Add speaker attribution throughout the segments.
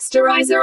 Speaker 1: Posterizer.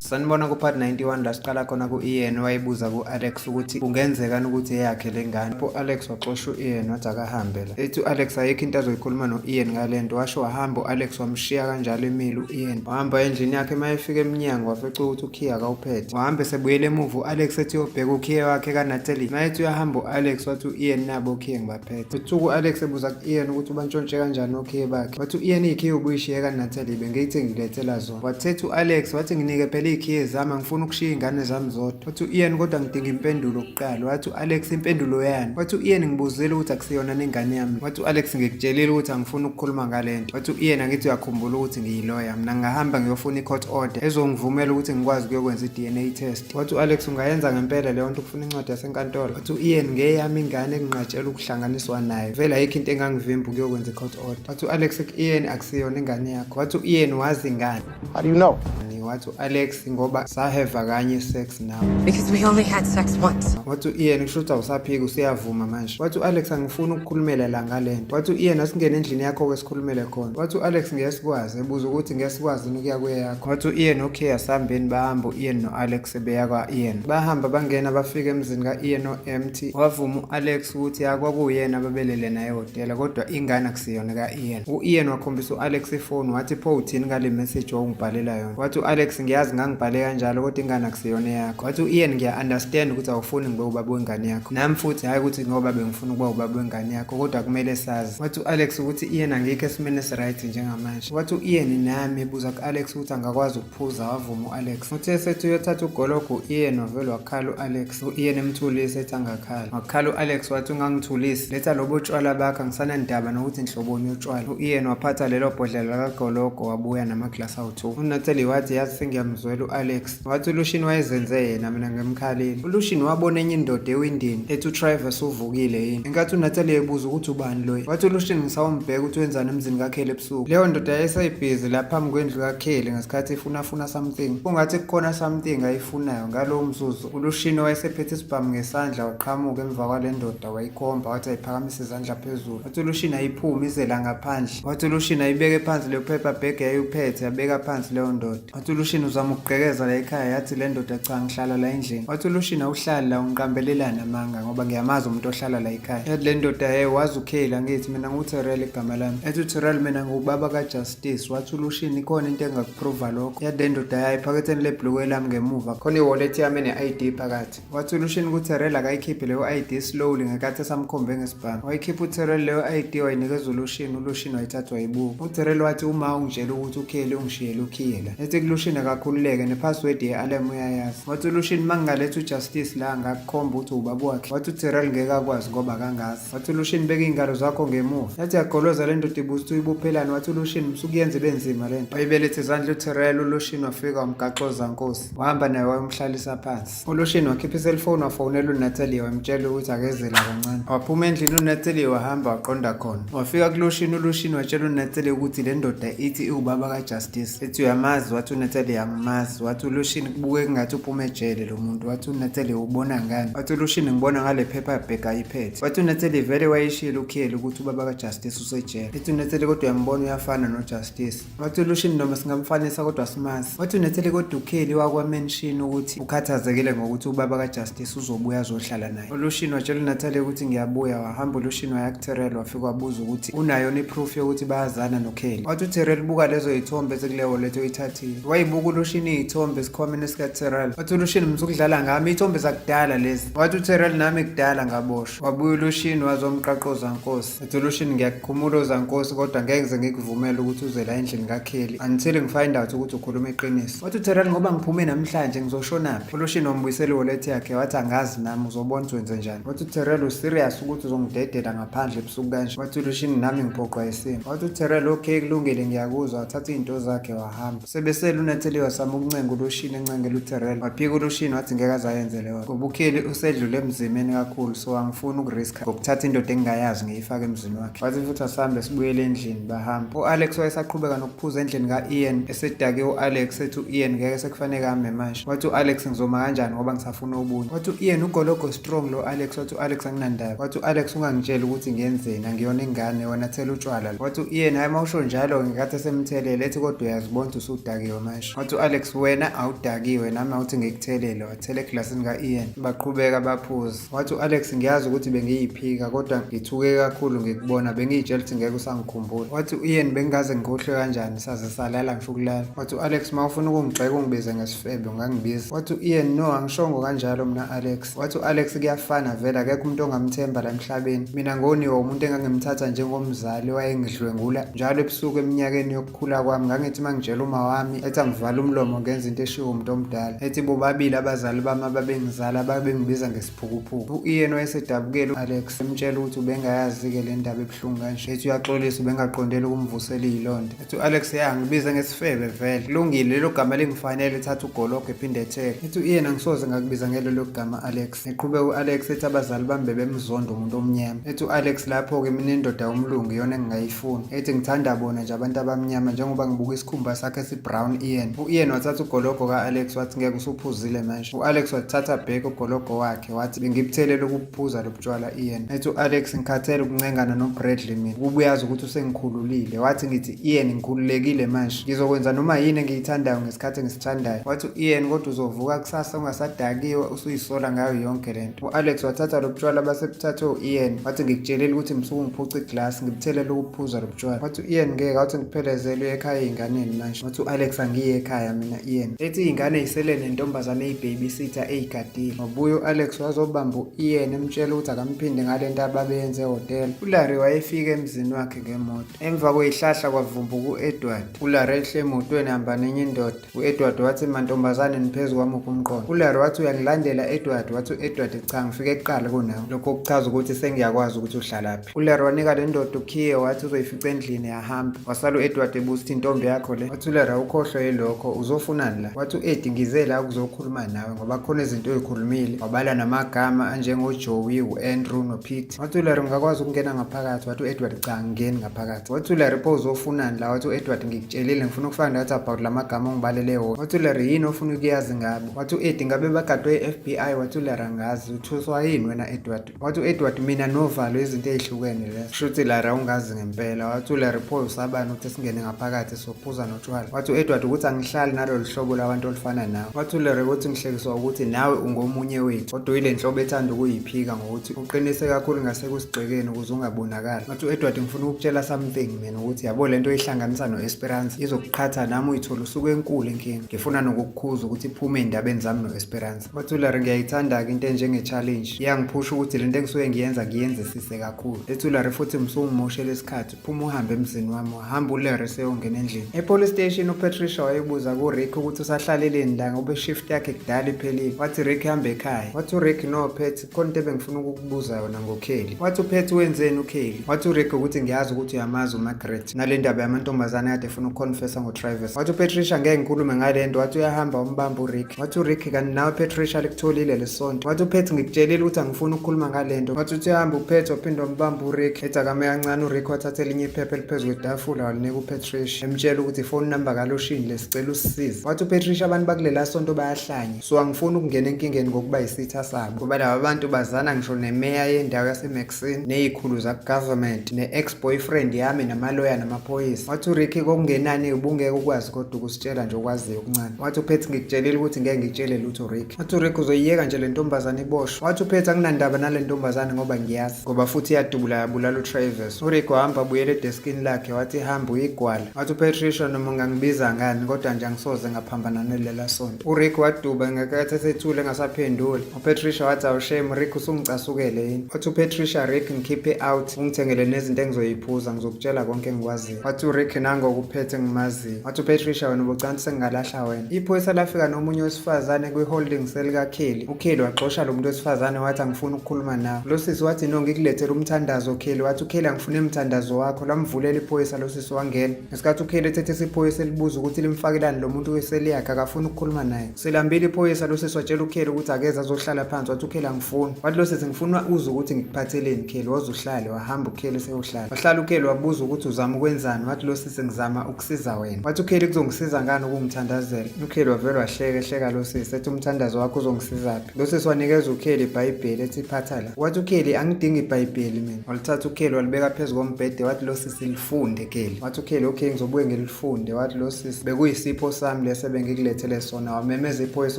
Speaker 2: Sanibona ku-part 91 la siqala khona ku-Ian wayebuza ku-Alex ukuthi kungenzekani ukuthi eyakhe le ngane. Lapho u-Alex waxosha u-Ian wathi akahambe la. Ethi u-Alex ayikho into azoyikhuluma no-Ian ngale nto. Washo wahamba u-Alex wamshiya kanjalo emile u-Ian. Wahamba endlini yakhe uma efika emnyango wafica ukuthi ukhiye akawuphethe. Wahamba esebuyela emuva u-Alex ethi uyobheka ukhiye wakhe kaNatalie. Uma ethi uyahamba u-Alex wathi u-Ian nabo okhiye ngibaphethe. Ethuka u-Alex ebuza ku-Ian ukuthi ubantshontshe kanjani okhiye bakhe. Wathi u-Ian iy'khiye ubuyishiye kaNatalie bengithi ngilethela zona. Wathetha u-Alex wathi nginike phela iy'khiye zami angifuni ukushiya iy'ngane zami zodwa. Wathi u-Ian kodwa ngidinga impendulo kuqala. Wathi u-Alex impendulo yani? Wathi u-Ian ngibuzile ukuthi akusiyona nengane yami. Wathi u-Alex ngikutshelile ukuthi angifuni ukukhuluma ngale nto. Wathi u-Ian angithi uyakhumbula ukuthi ngiyiloya mina ngingahamba ngiyofuna i-court order ezongivumela ukuthi ngikwazi ukuyokwenza i-DNA test. Wathi u-Alex ungayenza ngempela leyo nto ukufuna incwadi yasenkantolo. Wathi u-Ian ngeyami ingane enginqatshelwa ukuhlanganiswa nayo. Vele ayikho into engangivimba ukuyokwenza i-court order. Wathi u-Alex ku-Ian akusiyona ingane yakho. Wathi u-Ian wazi ngani?
Speaker 3: How do you know?
Speaker 2: Wathi u-Alex ngoba saheva kanye sex nawe.
Speaker 4: Because we only had sex once.
Speaker 2: Wathi u-Ian kusho ukuthi awusaphiki usuyavuma manje. Wathi u-Alex angifuni ukukhulumela la ngale nto. Wathi u-Ian asingene endlini yakho-ke sikhulumele khona. Wathi u-Alex ngeke sikwazi, ebuza ukuthi ngeke sikwazi yini ukuya kweyakho. Wathi u-Ian okay asihambeni bahamba u-Ian no-Alex beya kwa-Ian. Bahamba bangena bafika emzini ka-Ian o-empty. Wavuma u-Alex ukuthi ya kwakuyena ababelele naye ehhotela kodwa ingane akusiyona ka-Ian. U-Ian wakhombisa u-Alex ifoni wathi pho uthini ngale message owungibhalela yona. Wathi u-Alex ngiyazi ngangibhale kanjalo kodwa ingane akusiyona eyakho. Wathi u-Ian ngiya-understand ukuthi awufuni ngibe ubaba wengane yakho. Nami futhi hhayi ukuthi ngoba bengifuna ukuba ubaba wengane yakho kodwa kumele sazi. Wathi u-Alex ukuthi Ian angikho esimeni esi-right njengamanje. Wathi u-Ian nami ebuza ku-Alex ukuthi angakwazi ukuphuza wavuma u-Alex. Uthe esethi uyothatha ugologo u-Ian wavele wakhala u-Alex. U-Ian emthulise ethi angakhala. Wakhala u-Alex wathi ungangithulisi letha lobo tshwala bakho angisanandaba nokuthi nhloboni yotshwala. U-Ian waphatha lelo bhodlela lakagologo wabuya namaglasi awu-2. UNatalie wathi yazi sengiyamzwela u-Alex. Wathi uLushini wayezenze yena mina ngimkhalile. ULushini wabona enye indoda ewindini ethi uTrivers uvukile yini. Ngenkathi uNatalie ebuza ukuthi ubani loyo. Wathi uLushini ngisawumbheka ukuthi wenzani emzini kaKelly ebusuku. Leyo ndoda yayisayibhizi la phambi kwendlu kaKelly ngesikhathi ifunafuna something. Kungathi kukhona something ayifunayo ngalowo mzuzu. ULushini wayesephethe isibhamu ngesandla waqhamuka emva kwale ndoda wayikhomba wathi ayiphakamise izandla phezulu. Wathi uLushini ayiphume ize la ngaphandle. Wathi uLushini ayibeke phansi leyo paper bag yayiphethe yabeka phansi leyo ndoda. Wathi uLushini uzama ukugqekeza la ekhaya yathi le ndoda cha ngihlala la endlini. Wathi uLushini awuhlali la ungiqambelelani amanga ngoba ngiyamazi umuntu ohlala la ekhaya. Yathi le ndoda hey wazi uKayla angithi mina nguTerrell igama lami. Yathi uTerrell mina ngubaba kaJustice. Wathi uLushini ikhona into engakuprova lokho. Yathi le ndoda yayi phaketheni lebhulukwe lami ngemuva khona i-wallet yami ene-ID phakathi. Wathi uLushini kuTerrell akayikhiphe leyo ID slowly ngenkathi esamkhombe ngesibhamu. Wayikhipha uTerrell leyo ID wayinikeza uLushini, uLushini wayithatha wayibuka. UTerrell wathi uma ungitshela ukuthi uKelly ungishiyele ukhiye la. Ethi kuLushini akakhululeke nepassword ye-alarm uyayazi. Wathi uLushini uma ngingaletha uJustice la ngakukhomba ukuthi ubaba wakhe. Wathi uTerrell ngeke akwazi ngoba akangazi. Wathi uLushini beka iy'ngalo zakho ngemuva. Yathi yagoloza le ndoda ibuza ukuthi uyibophelani. Wathi uLushini msukuyenza ibe nzima le nto. Wayibeletha izandla uTerrell, uLushini wafika wamgaxoza nkosi. Wahamba naye wayomhlalisa phansi. ULushini wakhipha iselfoni wafonela uNatalie wamtshela ukuthi akeze la kancane. Waphuma endlini uNatalie wahamba waqonda khona. Wafika kuLushini, uLushini watshela uNatalie ukuthi le ndoda ithi iwubaba kaJustice. Ethi uyamazi, wathi uNatalie angimazi. Wathi uLushini kubuke kungathi uphuma ejele lo muntu. Wathi uNatalie ubona ngani? Wathi uLushini ngibona ngale phepha bag ayiphethe. Wathi uNatalie vele wayeshilo uKelly ukuthi ubaba kaJustice usejele. Ethi uNatalie kodwa uyambona uyafana noJustice. Wathi uLushini noma singamfanisa kodwa simazi. Wathi uNethele kodwa uKelly wakwamention ukuthi ukhathazekile ngokuthi ubaba kaJustice uzobuya azohlala naye. ULushini watshela uNatalie ukuthi ngiyabuya wahamba uLushini waya kuTerrell wafika wabuza ukuthi unayo ni proof yokuthi bayazana noKelly. Wathi uTerrell buka lezo yithombe ezikule wallet oyithathile. Wayibuka uLushini iy'thombe esikhwameni sikaTerrell. Wathi uLushini msukudlala ngami iy'thombe zakudala lezi. Wathi uTerrell nami kudala ngaboshwa. Wabuya uLushini wazomqaqoza nkosi. Solution ngiyakukhumula ozankosi kodwa ngeke ngize ngikuvumele ukuthi uze la endlini kaKelly until ngifind out ukuthi ukhuluma iqiniso. Wathi uTerrell ngoba ngiphume namhlanje ngizoshonaphi? Solution wambuyisela iwallet yakhe wathi angazi nami uzobona ukuthi wenze njani. Wathi uTerrell userious ukuthi uzongidedela ngaphandle ebusuku kanje. Wathi uLushini nami ngiphoqwa isimo. Wathi uTerrell okay kulungile ngiyakuzwa wathatha izinto zakhe wahamba. Sebesele uNatalie UNatalie wasama ukuncenga uLushini encengela uTerrell. Waphika uLushini wathi ngeke aze ayenze leyo nto. Ngoba uKelly usedlule emzimeni kakhulu so angifuni ukuriska ngokuthatha indoda engingayazi ngiyifake emzini wakhe. Wathi futhi asihambe sibuyele endlini bahamba. U-Alex wayesaqhubeka nokuphuza endlini ka-Ian esedakiwe u-Alex ethi u-Ian ngeke sekufaneke ame manje. Wathi u-Alex ngizoma kanjani ngoba ngisafuna obunye. Wathi u-Ian ugologo strong lo Alex. Wathi u-Alex anginandaba. Wathi u-Alex ungangitsheli ukuthi ngiyenzeni angiyona ingane wena thela utshwala. Wathi u-Ian hhayi uma usho njalo ngenkathi esemthelele ethi kodwa uyazibona ukuthi usudakiwe manje. Wathi u-Alex wena awudakiwe nami awuthi ngikuthelele. Wathela eglasini ka-Ian. Baqhubeka baphuza. Wathi u-Alex ngiyazi ukuthi bengiyiphika kodwa ngithuke kakhulu ngikubona bengiyitshela ukuthi ngeke usangikhumbula. Wathi u-Ian bengingaze ngikhohlwe kanjani saze salala ngisho ukulala. Wathi u-Alex uma ufuna ukungigxeka ungibize ngesifebe ungangibiza. Wathi u-Ian no angishongo kanjalo mina Alex. Wathi u-Alex kuyafana vele akekho umuntu ongamthemba la emhlabeni. Mina ngoniwa umuntu engangimthatha njengomzali owayengidlwengula njalo ebusuku eminyakeni yokukhula kwami. Ngangithi uma ngitshela uma wami ethi angivale umlomo ngenza into eshiwo umuntu omdala. Ethi bobabili abazali bami ababengizala babengibiza ngesiphukuphuku. U-Ian wayesedabukele u-Alex emtshela ukuthi ubengayazi-ke le ndaba ebuhlungu kanje. Ethi uyaxolisa ubengaqondeli ukumvusela iy'londa. Ethi u-Alex ya ngibize ngesifebe vele. Kulungile lelo gama lingifanele ethatha ugologo ephinde ethele. Ethi u-Ian angisoze ngakubiza ngelelo gama Alex. Eqhubeka u-Alex ethi abazali bami bebemzonda umuntu omnyama. Ethi u-Alex lapho-ke mina indoda yomlungu iyona engingayifuni. Ethi ngithanda bona nje abantu abamnyama njengoba ngibuka isikhumba sakhe esi-brown Ian. U-Ian wathatha ugologo ka-Alex wathi ngeke usuphuzile manje. U-Alex wathatha back ugologo wakhe wathi bengibuthelele ukuphuza lobutshwala Ian. Ethi u-Alex ngikhathele ukuncengana noBradley mina. Ukuba uyazi ukuthi usengikhululile. Wathi ngithi Ian ngikhululekile manje. Ngizokwenza noma yini engiyithandayo ngesikhathi engisithandayo. Wathi u-Ian kodwa uzovuka kusasa ungasadakiwe usuyisola ngayo yonke lento. U-Alex wathatha lobutshwala basebuthathwe u-Ian. Wathi ngikutshelile ukuthi msuku ngiphuca iglasi ngibuthelele ukuphuza lobutshwala. Wathi u-Ian ngeke awuthi ngiphelezele uye ekhaya ey'nganeni manje. Wathi u-Alex angiye ekhaya mina Ian. Ethi iy'ngane yisele nentombazane eyi-babysitter eyigadile. Wabuya u-Alex wazobamba u-Ian emtshela ukuthi akamphinde ngale nto ababeyenze ehhotela. ULarry wayefika emzini wakhe ngemoto. Emva kweyihlahla kwavumbuka u-Edward. ULarry ehle emotweni ehamba nenye indoda. U-Edward wathi mantombazane niphezu kwamuphi umqondo. ULarry wathi uyangilandela Edward. Wathi u-Edward cha ngifike kuqala kunawe. Lokho kuchaza ukuthi sengiyakwazi ukuthi uhlalaphi. ULarry wanika le ndoda ukhiye wathi uzoyifica endlini yahamba. Wasala u-Edward ebuza ukuthi intombi yakho le. Wathi uLarry awukhohlwe yilokho uzofunani la. Wathi u-Eddie ngize la ukuzokhuluma nawe ngoba kukhona izinto oyikhulumile. Wabala namagama anjengoJoey, u-Andrew noPete. Wathi uLarry ngingakwazi ukungena ngaphakathi. Wathi u-Edward cha angingeni ngaphakathi. Wathi uLarry pho uzofunani la. Wathi u-Edward ngikutshelile ngifuna ukufind out about lamagama ongibalele wona. Wathi uLarry yini ofuna ukuyazi ngabo. Wathi u-Eddie ngabe bagadwe i-FBI. Wathi uLarry angazi. Uthuswa yini wena Edward. Wathi u-Edward mina novalo izinto ey'hlukene lezo. Kusho ukuthi Larry awungazi ngempela. Wathi uLarry pho usabani ukuthi singene ngaphakathi sophuza notshwala. Wathi u-Edward ukuthi angihlali nalolu hlobo lwabantu olufana nawe. Wathi uLarry ukuthi ngihlekiswa ukuthi nawe ungomunye wethu. Kodwa uyile nhlobo ethanda ukuyiphika ngokuthi uqinise kakhulu ngasekusigxekeni ukuze ungabonakali. Wathi u-Edward ngifuna ukukutshela something mina ukuthi yabo lento oyihlanganisa no-Esperance izokuqhatha nami uyithola usuku enkulu inkinga. Ngifuna nokukukhuza ukuthi iphume ey'ndabeni zami no-Esperance. Wathi uLarry ngiyayithanda-ke into enjenge-challenge. Iyangiphusha ukuthi lento engisuke ngiyenza ngiyenzisise kakhulu. Ethi uLarry futhi msungimoshela isikhathi phuma uhambe emzini wami. Wahamba uLarry seyongena endlini. E-police station uPatricia wayebuza kuRick ukuthi usahlaleleni la ngoba ishift yakhe kudala iphelile. Wathi Rick hamba ekhaya. Wathi uRick no Pat khona into ebengifuna ukukubuza yona ngoKelly. Wathi uPat wenzeni uKelly? Wathi uRick ukuthi ngiyazi ukuthi uyamazi uMargaret nale ndaba yamantombazane kade efuna ukuconfessa ngoTravis. Wathi uPatricia ngeke ngikhulume ngale nto. Wathi uyahamba umbamba uRick. Wathi uRick kanti nawe Patricia likutholile lesonto. Wathi uPat ngikutshelile ukuthi angifuni ukukhuluma ngale nto. Wathi uthi uyahamba uPat waphinde wambamba uRick. Ethi akame kancane uRick wathatha elinye iphepha eliphezu kwetafula walinika uPatricia emtshela ukuthi ifoni number kaLoshini lesicela usisize. Wathi uPatricia abantu bakulela sonto bayahlanya. So angifuni ukungena enkingeni ngokuba yisitha sabo. Ngoba laba bantu bazana ngisho nemeya yendawo yaseMaxine nezikhulu zaku-government ne-ex-boyfriend yami namaloya namaphoyisa. Wathi uRick kokungenani ubungeke ukwazi kodwa ukusitshela nje okwaziyo okuncane. Wathi uPat ngikutshelile ukuthi ngeke ngikutshele lutho Rick. Wathi uRick uzoyiyeka nje le ntombazane iboshwe. Wathi uPat anginandaba nale ntombazane ngoba ngiyazi ngoba futhi iyadubula yabulala uTravis. URick wahamba abuyela edeskini lakhe wathi hamba uyigwala. Wathi uPatricia noma ungangibiza ngani kodwa nje angisoze ngaphambana nelela sonto. URick waduba ngekathi esethule engasaphenduli. UPatricia wathi awushame Rick usungicasukele yini. Wathi uPatricia Rick ngikhiphe out ungithengele nezinto engizoyiphuza ngizokutshela konke engikwaziyo. Wathi uRick nangokuphethe ngimaziyo. Wathi uPatricia wena ubucanti sengingalahla wena. Iphoyisa lafika nomunye wesifazane kwi-holding cell kaKelly. uKelly waxosha lo muntu wesifazane wathi angifuni ukukhuluma nawe. Lo sisi wathi no ngikulethele umthandazo Kelly. Wathi uKelly angifune umthandazo wakho. Lamvulela iphoyisa lo sisi wangena. Ngesikhathi uKelly ethethe isiphoyisa elibuza ukuthi Limfakelani lo muntu weseli yakhe, akafuni ukukhuluma naye. Selambile iphoyisa, lo sisi watshela uKelly ukuthi akeze azohlala phansi. Wathi uKelly angifuni. Wathi lo sisi ngifuna uze ukuthi ngikuphatheleni Kelly, woze uhlale. Wahamba uKelly seyohlala. Wahlala uKelly wabuza ukuthi uzama ukwenzani. Wathi lo sisi ngizama ukusiza wena. Wathi uKelly kuzongisiza ngani ukungithandazela? UKelly wavele wahleka ehleka lo sisi ethi umthandazo wakho uzongisizaphi? Lo sisi wanikeza uKelly iBhayibheli ethi phatha la. Wathi uKelly angidingi iBhayibheli mina. Walithatha uKelly walibeka phezu kombhede wathi lo sisi lifunde Kelly. Wathi uKelly okay ngizobuye ngilifunde. Wathi lo sisi bekuyisipho sami lesi ebengikulethele sona. Wamemeza iphoyisa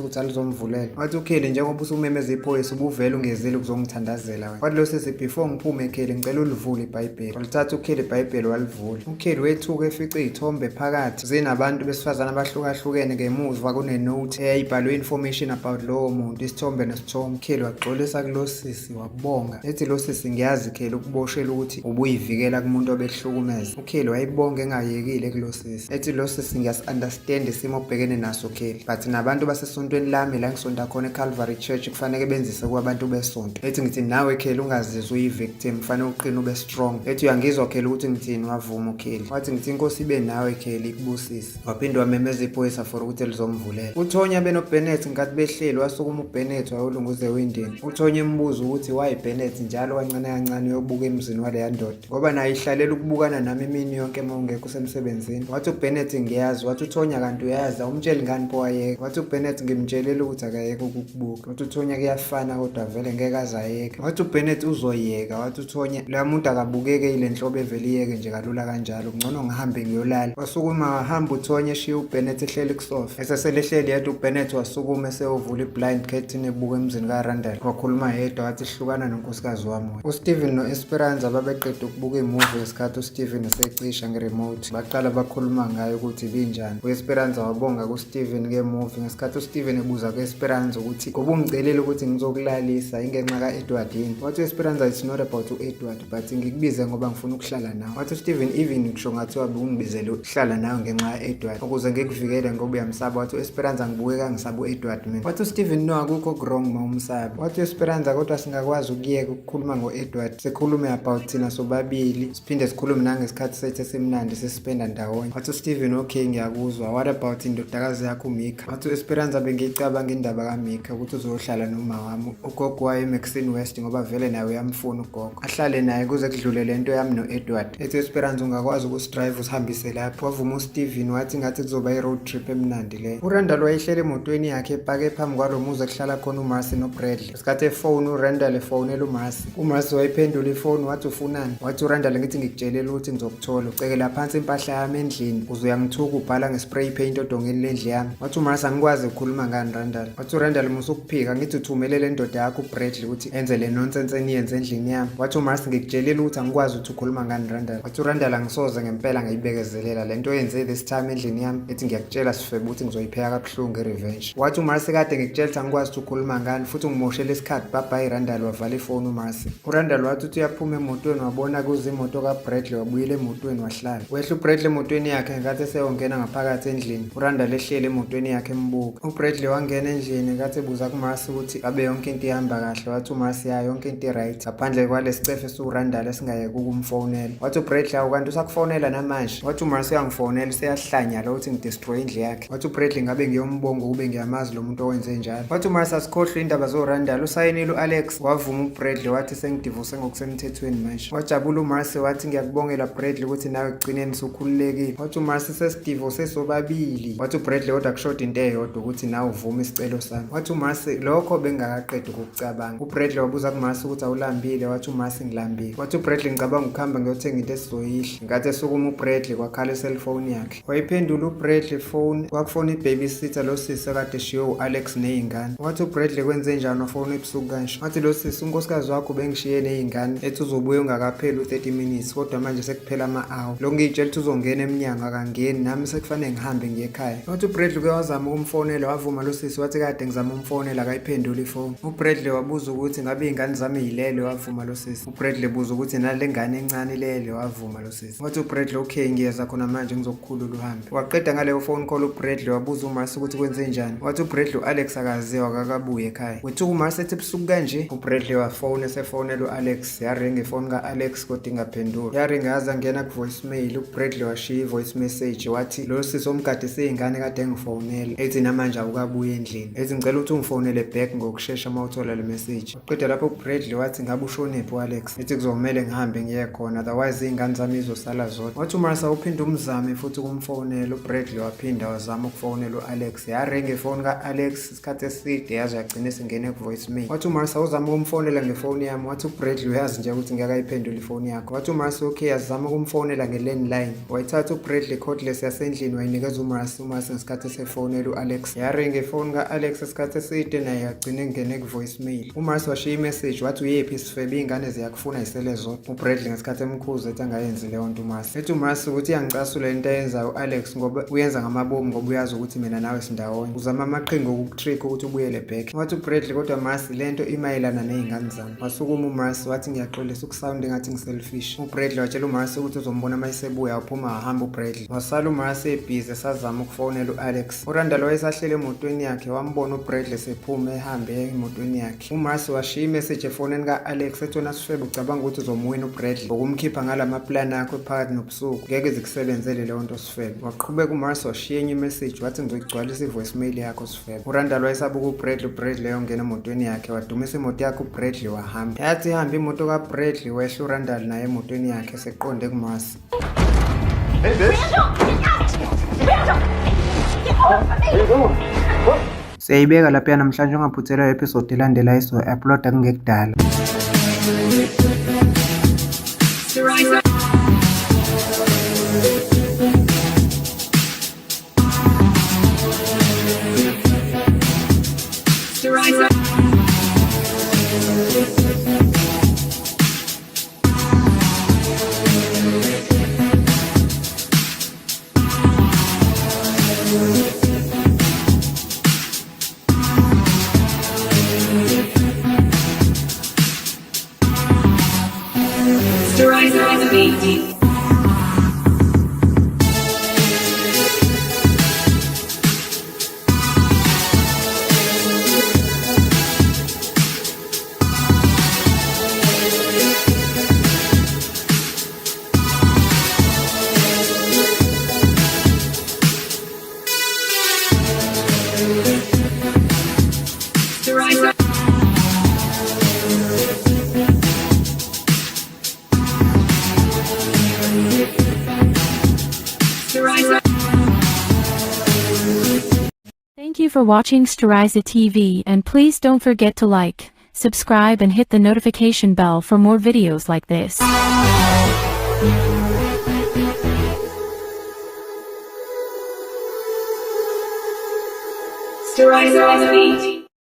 Speaker 2: ukuthi alizomvulela. Wathi uKelly njengoba usumemeza iphoyisa ubuvele ungezile ukuzongithandazela wena. Wathi lo sisi before ngiphume Kelly ngicela ulivule iBhayibheli. Walithatha uKelly iBhayibheli walivula. UKelly wethuka efice iy'thombe phakathi zinabantu besifazane abahlukahlukene, ngemuva kune-note eyayibhalwe information about lowo muntu, isithombe nesithombe. UKelly waxolisa kulo sisi wabonga ethi lo sisi ngiyazi Kelly ukuboshela ukuthi ubuyivikela kumuntu obehlukumeza. UKelly wayibonga engayekile kulo sisi ethi lo sisi ngiyasi-understand isimo obhekene naso Kelly, but nabantu basesontweni lami la ngisonta khona eCalvary Church kufaneke benzise kwabantu besonto. Ethi ngithi nawe Kelly ungazizwa uyi-victim, kufanele uqine ube strong. Ethi uyangizwa Kelly ukuthi ngithini? Wavuma uKelly wathi ngithi inkosi ibe nawe Kelly ikubusise. Waphinde wamemeza iphoyisa for ukuthi lizomvulela. UTonya benoBennett ngenkathi behleli, wasukuma uBennett wayolunguza ewindini. UTonya embuza ukuthi why Bennett njalo kancane kancane uyobuka emzini waleya ndoda, ngoba naye ihlalela ukubukana nami imini yonke uma ungekho usemsebenzini. Wathi uBennett ngiyazi. Wathi uTonya kanti uyazi, awumtsheli ngani pho wayeka? Wathi uBennett ngimtshelile ukuthi akayeke ukukubuka. Wathi uTonya kuyafana kodwa vele ngeke aze ayeke. Wathi uBennett uzoyeka. Wathi uTonya loya muntu akabukeke ile nhlobo evele iyeke nje kalula kanjalo, ngcono ngihambe ngiyolala. Wasukuma wahamba uTonya eshiya uBennett ehleli kusofa. Eseselehleli yedwa uBennett wasukuma eseyovula i-blind curtain ebuka emzini kaRandall. Wakhuluma yedwa wathi hlukana nonkosikazi wami wena. USteven no-Esperanza babeqeda ukubuka imuvi ngesikhathi uSteven esecisha nge-remote. Baqala bakhuluma ngayo ukuthi ibinjani. U-Esperanza wabonga kuSteven ngemuvi ngesikhathi uSteven ebuza ku-Esperanza ukuthi ngoba ungicelile ukuthi ngizokulalisa ingenxa ka-Edward yini. Wathi u-Esperanza it's not about u-Edward but ngikubize ngoba ngifuna ukuhlala nawe. Wathi uSteven even kusho ngathiwa bewungibizele ukuhlala nawe ngenxa ka-Edward ukuze ngikuvikele ngoba uyamsaba. Wathi u-Esperanza ngibukeka ngisaba u-Edward mina. Wathi uSteven no akukho wrong ma umsaba. Wathi u-Esperanza kodwa singakwazi ukuyeka ukukhuluma ngo-Edward, sikhulume about thina sobabili, siphinde sikhulume nangesikhathi sethu esimnandi sisipenda ndawonye. Wathi uSteven okay ngiyakuzwa, what about indodakazi yakho uMika? Wathi u-Esperanza bengiyicabanga indaba kaMika ukuthi uzohlala noma wami ugogo wayo eMaxine West ngoba vele naye uyamfuna ugogo, ahlale naye kuze kudlule lento yami no-Edward. Ethi Esperanza ungakwazi ukusidrive usihambise lapho. Wavuma uSteven wathi ngathi kuzoba i-road trip emnandi leyo. URandall wayehlele emotweni yakhe epake phambi kwalo muzi ekuhlala khona uMarcy noBradley. Ngesikhathi efoni uRandall efonela uMarcy, uMarcy wayiphendula ifoni wathi ufunani? Wathi uRandall ngithi ngikutshelele ukuthi ngizokuthola, ucekela phansi impahla yami endlini uze uyangithuka ubhala nge-spray paint odongeni lendlu yami. Wathi uMarcy angikwazi ukukhuluma ngani Randall. Wathi uRandall musa ukuphika ngithi uthumele le ndoda yakho uBradley ukuthi enze le nonsense eniyenze endlini yami. Wathi uMarcy ngikutshelile ukuthi angikwazi ukuthi ukhuluma ngani Randall. Wathi uRandall angisoze ngempela ngiyibekezelela lento oyenze this time endlini yami, ethi ngiyakutshela sifebe ukuthi ngizoyipheka kabuhlungu i-revenge. Wathi uMarcy kade ngikutshela ukuthi angikwazi ukuthi ukhuluma ngani futhi ungimoshele isikhathi, bye bye Randall. Wavala ifoni uMarcy. URandall wathi uthi uyaphuma emotweni wabona kuza imoto kaBradley, wabuyela emotweni wahlala. Wehla uBradley emotweni yakhe ngenkathi eseyongena ngaphakathi endlini. URandall ehleli emotweni yakhe embuka. UBradley wangena endlini ngenkathi ebuza kuMarcy ukuthi ngabe yonke into ihamba kahle. Wathi uMarcy ya yonke into i-right ngaphandle kwalesicefe esiwuRandall esingayeki ukumfonela. Wathi uBradley awu kanti usakufonela namanje? Wathi uMarcy uyangifonela useyahlanya lo uthi ngidestroy indlu yakhe. Wathi uBradley ngabe ngiyombonga ukube ngiyamazi lo muntu owenze njalo. Wathi uMarcy asikhohlwe indaba zoRandall, usayinile u-Alex. Wavuma uBradley wathi sengidivose ngokusemthethweni manje. Wajabula uMarcy wathi ngiyakubongela Bradley ukuthi nawe ekugcineni usukhululekile. Wathi uMarcy sesidivose sobabili. Wathi uBradley kodwa kushoda into eyodwa ukuthi nawe uvume isicelo sami. Wathi uMarcy lokho bengingakaqedi ukukucabanga. UBradley wabuza kuMarcy ukuthi awulambile? Wathi uMarcy ngilambile. Wathi uBradley ngicabanga ukuhamba ngiyothenga into esizoyidla. Ngenkathi esukuma uBradley kwakhala iselfoni yakhe. Wayiphendula uBradley phone, kwakufona i-babysitter lo sisi akade eshiye u-Alex ney'ngane. Wathi uBradley kwenzenjani wafona ebusuku kanje? Wathi lo sisi unkosikazi wakho ubengishiye ney'ngane ethi uzobuya ungakapheli u-30 minutes kodwa manje sekuphela ama-hour. Lo ngiyitshela ukuthi uzongena emnyango akangeni nami sekufanele ngihambe ngiye ekhaya. Wathi uBradley uke wazama ukumfonela wavuma lo sisi wathi kade ngizama umfonela akayiphenduli ifoni. UBradley wabuza ukuthi ngabe iy'ngane zami yilele wavuma lo sisi. UBradley buza ukuthi nale ngane encane ilele wavuma lo sisi. Wathi uBradley okay ngiyeza khona manje ngizokukhulula uhambe. Waqeda ngaleyo phone call uBradley wabuza uMarcy ukuthi kwenze njani. Wathi uBradley u-Alex akaziwa akakabuyi ekhaya. Wethuka uMarcy ethi ebusuku kanje. UBradley wafona esefonela u-Alex. Yaringa ifoni ka-Alex kodwa ingaphenduli. Yaringa yaze angena ku-voicemail. UBradley washiya i-voice message wathi lo Lo sisi omgadise iy'ngane kade engifonela, ethi namanje awukabuyi endlini, ethi ngicela ukuthi ungifonele back ngokushesha uma uthola le message. Waqeda lapho uBradley wathi ngabe ushonephi u-Alex, ethi kuzomele ngihambe ngiye khona, otherwise iy'ngane zami izosala zodwa. Wathi uMarsa uphinde umzame futhi ukumfonela. UBradley waphinda wazama ukufonela u-Alex, yaringa ifoni ka-Alex isikhathi eside yaze yagcina isingene ku-voicemail. Wathi uMarsa uzama ukumfonela ngefoni yami. Wathi uBradley uyazi nje ukuthi ngeke ayiphendule ifoni yakho. Wathi uMarsa okay, azama ukumfonela nge-landline. Wayithatha uBradley cordless yasendlini wayinikeza uMarsa. UMarsa ngesikhathi esefonela u-Alex, yaringa ifoni ka-Alex isikhathi eside naye yagcina ingene ku-voicemail. UMarsa washiya imessage wathi uyephi isifebe, iy'ngane ziyakufuna yisele zodwa. UBradley ngesikhathi emkhuza ethi angayenzi leyo nto uMarsa, ethi uMarsa ukuthi iyangicasula into ayenzayo u-Alex ngoba uyenza ngamabomu, ngoba uyazi ukuthi mina nawe sindawonye, uzama amaqhinga okukutrick ukuthi ubuyele back. Wathi uBradley kodwa Marsi, lento imayelana ney'ngane zami. Wasukuma uMarsi wathi ngiyaxolisa ukusawunda engathi ngiselfish. UBradley watshela uMarsi ukuthi uzombona uma esebuya. Waphuma wahamba uBradley, wasala uMarsi ebhizi esazama ukufonela u-Alex. URandall wayesahlele emotweni yakhe, wambona uBradley sephuma ehambe emotweni yakhe. UMarsi washiya imessage efonini ka-Alex ethi wena sifebe, ucabanga ukuthi uzomuwina uBradley ngokumkhipha ngalamaplani akho phakathi nobusuku, ngeke zikusebenzele leyo nto sifebe. Waqhubeka uMarsi washiya enye imessage wathi ngizoyigcwalisa i-voicemail yakho sifebe. URandall wayesabuka uBradley, uBradley eyongena emotweni yakhe, wadumisa imoto yakhe uBradley wahamba. Yathi ihambe imoto kaBradley, wehla uRandall naye emotweni yakhe seqonde kuMarsi.
Speaker 1: Hey, bitch.
Speaker 3: Randall! Get off of me!
Speaker 2: Siyayibeka lapha namhlanje, ungaphuthelwa episode elandelayo esizoyi-uploada kungekudala.
Speaker 5: Thank you for watching Steriza TV and please don't forget to like, subscribe and hit the notification bell for more videos like this.
Speaker 3: Sterizer on the beat.